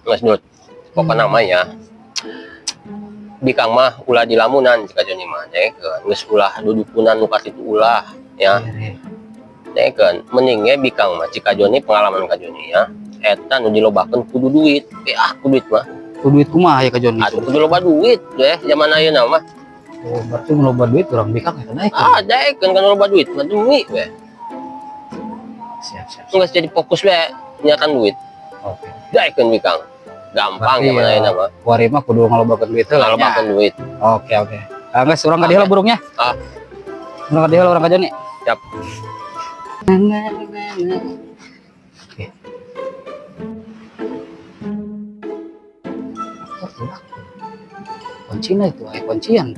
Geus, Dut. Pokona mah ya. Bikang mah ulah dilamunan cek Joni mah, dengekeun. Geus ulah dudukunan nu kitu ulah ya. Iya. Dengekeun, mending ge bikang mah cik Joni, pengalaman ka Joni ya. Eta nu dilobakeun kudu duit. Eh, ah, kudu duit mah. Ku duit kumaha ya, Ka Joni? Atuh kudu loba duit deh zaman ayeuna mah. Oh, berarti mun loba duit urang bikang eta naik. Ah, daekeun kan loba duit mah demi we. Siap, siap. Geus jadi fokus we nyiakan duit. Oke. Daekeun bikang. Gampang Berarti zaman ya, ayeuna mah. Kuari mah kudu ngalobakeun duit heula nya. Ngalobakeun duit. Oke. Ah, geus, urang ka dieu lah burungnya. Ah. Urang ka dieu lah, urang ka Joni. Siap. Na, na, na, na. Oke. Oh, tidak. Kuncina itu, aya kuncian.